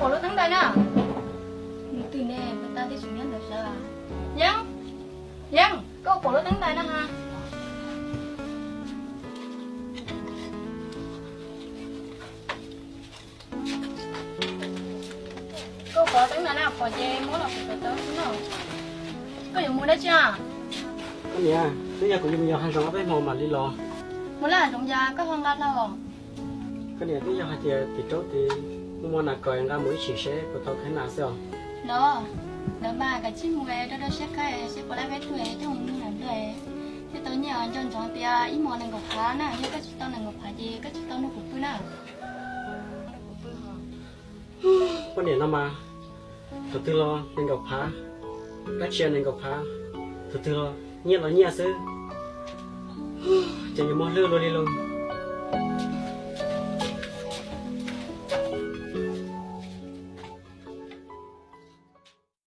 Pom lub teeb ntais na. Nws twg ne, puas tau tib tsis nyob ntawd sav? Yeeb, Yeeb, koj pom lub teeb ntais na ha? Koj pom teeb ntais na, pom ces muab los kuv kawm tau xwb no. Koj yuav mus dab tsi a? Koj niam, twb yog kuv yuav mus yos hav zoov ob peb hmo mam li los. Mus laj hav zoov cas koj ho nqa hlau? Koj niam, twb yog hais tias tim raub tid muaj muaj nas kos nqa mus ib chim seb puas tau khaib nas xwb os. Los, lawv mas kav tsij mus rau rau siab khaib seb puas laj peb tug coj mus nug lawm nplawg. Thiaj tau nyiaj nco ntsoov tias ib hmos nees nkaum phav na, yog koj tsis tau nees nkaum phav ces koj tsis tau nrog kuv pw na. Poj niam no mas, thaum twg los nees nkaum phav, dab tsi nees nkaum phav, thaum twg los nyiaj los nyiaj xwb. Ces yuav muaj hlwb luaj li lauj.